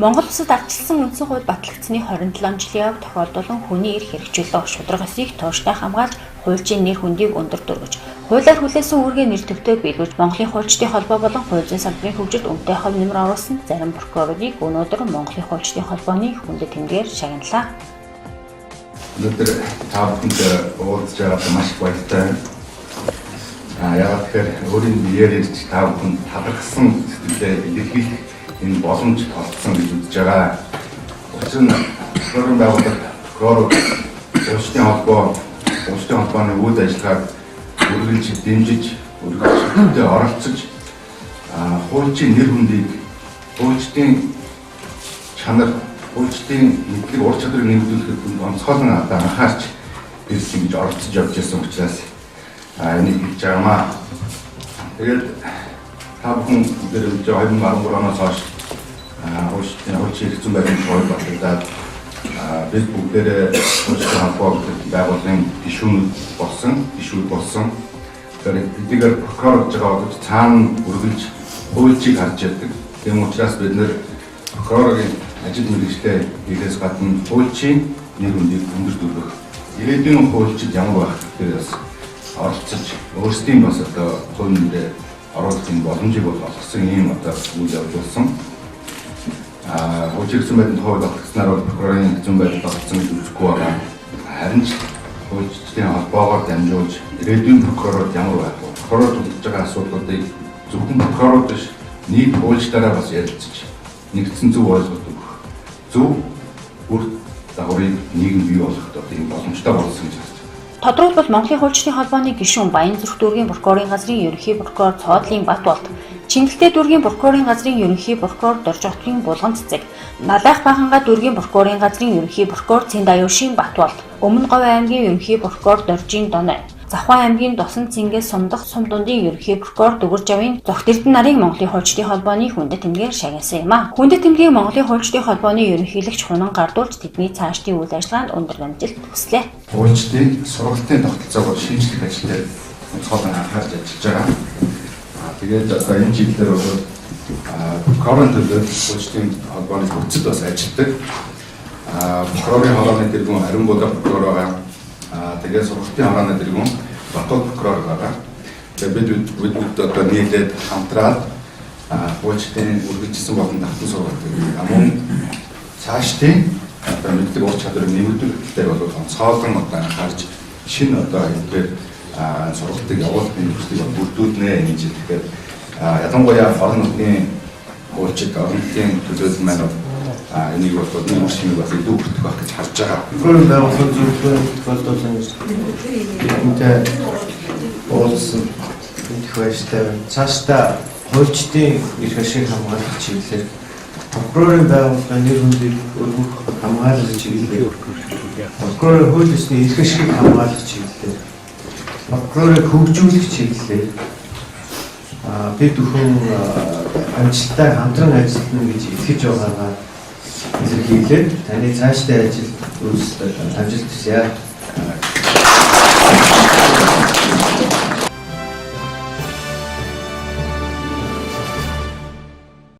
Монгол улсад ардчилсан үндсэн хууль батлагдсаны 27 жилийн ав тохиолдуулан хүний эрх хэрэгжүүлэх шударга ёсыг тууштай хамгаалж, хуульчийн нэр хүндийг өндөр дөргөж, хуулиар хүлээсэн үүргээ нэр төвтэй биелүүлж, Монголын хуульчдын холбоо болон хууль зүйн салбарын хөгжилд үнэтэй хувь нэмэр оруулсан зарим прокурорыг өнөөдөр Монголын хуульчдын холбооны хүндэт тэмдгээр шагналаа. Өнөөдөр та бүхэнд уулзж байгаад маш их баяртай байна. Яагаад тэгэхээр өөрийн биеэр ирж та бүхэнд талархсан сэтгэлээ илэрхийлэх энэ боломж олдсон гэж үзэж байгаа. Учир нь прокурорын байгууллага, прокурор, хуульчдын холбоо, хуульчдын холбооны үйл ажиллагааг үргэлж дэмжиж, үргэлж оролцож, хуульчийн нэр хүндийг, хуульчдын чанар, хуульчдын мэдлэг ур чадварыг нэмэгдүүлэхэд онцгойлон одоо анхаарч ирсэн гэж оролцож явж байсан учраас энийг хэлж байгаамаа. Тэгээд та бүхэн дээр 2013 оноос хойш хуульчийн эрх зүйн байдлын хууль батлагдаад бид бүгдээрээ хуульчдын холбоо гэдэг байгууллагын гишүүнүүд болсон. Тэгэхээр хэдийгээр прокурор гэж байгаа боловч цаана үргэлж хуульчийг харж яадаг. Тийм учраас бид нэр прокурорын ажил мэргэжлээ хийхээс гадна хуульчийн нэр хүндийг өндөр дөргөх, ирээдүйн хуульчид ямар байх дээр бас оролцож, өөрсдийн бас одоо хувь нэмрээ оруулах энэ боломжийг бол олгосон ийм одоо үйл явдал болсон. Хуульчийн зүйн байдлын хууль батлагдсанаар бол прокурорын зүйн байдал батлагдсан гэж үзэхгүй байгаа. Харин ч хуульчдын холбоогоор дамжуулж ирээдүйн прокурорууд ямар байх вэ? Прокурор тулгаж байгаа асуудлуудыг зөвхөн прокурорууд биш, нийт хуульчдаараа бас ярилцаж, нэгдсэн зөв ойлголт өгөх, зөв үр дагаврыг нийгэм бий болгоход одоо ийм боломжтой болсон гэж харж байна. Тодорхойлбол Монголын хуульчдын холбооны гишүүн Баянзүрх дүүргийн прокурорын газрын ерөнхий прокурор Цоодлын Батболд, Чингэлтэй дүүргийн прокурорын газрын ерөнхий прокурор Доржохтгийн Булган цэцэг, Налайх Баханга дүүргийн прокурорын газрын ерөнхий прокурор Цэнд Аюушийн Батболд, Өмнө Говь аймгийн ерөнхий прокурор Доржийн Доной, Завхаа аймгийн Дусан Цэнгэл сумдах сум дундын ерөнхий прокурор Дүгэр Жавын Зүгт Эрдэнэ нарыг Монголын хуульчдын холбооны хүндэт тэмдгээр шагнасан юм а. Хүндэт тэмдгийг Монголын хуульчдын холбооны ерөнхийлөгч Хунан гардуулж тэдний цаашдын үйл ажиллагаанд өндөр амжилт хүслээ. Хуульчдын сургалтын тогтолцоог бол шинжлэх ажил дээр онцгойлон анхаарч ажиллаж байгаа. Тэгээд одоо энэ чиглэлээр бол прокурорын төлөө хуульчдын холбооны бүтцэд бас ажилладаг. Прокурорын хорооны тэргүүн Ариун Буудаг прокурор байгаа. Тэгээд сургалтын хорооны тэргүүн Батул прокурор байгаа. Тэгээд бид одоо нийлээд хамтраад хуульчдын үргэлжилсэн болон давтан сургалтыг мөн цаашдын одоо мэдлэг ур чадварыг нэмэгдүүлэх дээр бол онцгойлон одоо анхаарч шинэ одоо хэлбэрээр сургалтыг явуулах нөхцөлийг бүрдүүлнэ энэ жил. Тэгэхээр ялангуяа орон нутгийн хуульчид, орон нутгийн төлөөлөл маань энийг бол нэг үр шимийг бас илүү хүртэх байх гэж харж байгаа. Прокурорын байгууллага зөвлөгөө тохиолдуулан бидэнтэй уулзсан их баяртай байна. Цаашдаа хуульчдын эрх ашиг хамгаалах чиглэлээр, прокурорын байгууллагын нэр хүндийг өргөх, хамгаалах чиглэлээр, прокурорын хууль ёсны эрх ашигыг хамгаалах чиглэлээр, прокурорыг хөгжүүлэх чиглэлээр бид бүхэн амжилттай хамтран ажиллана гэж итгэж байгаагаа илэрхийлээд таны цаашдын ажил үйлсэлд амжилт хүсье.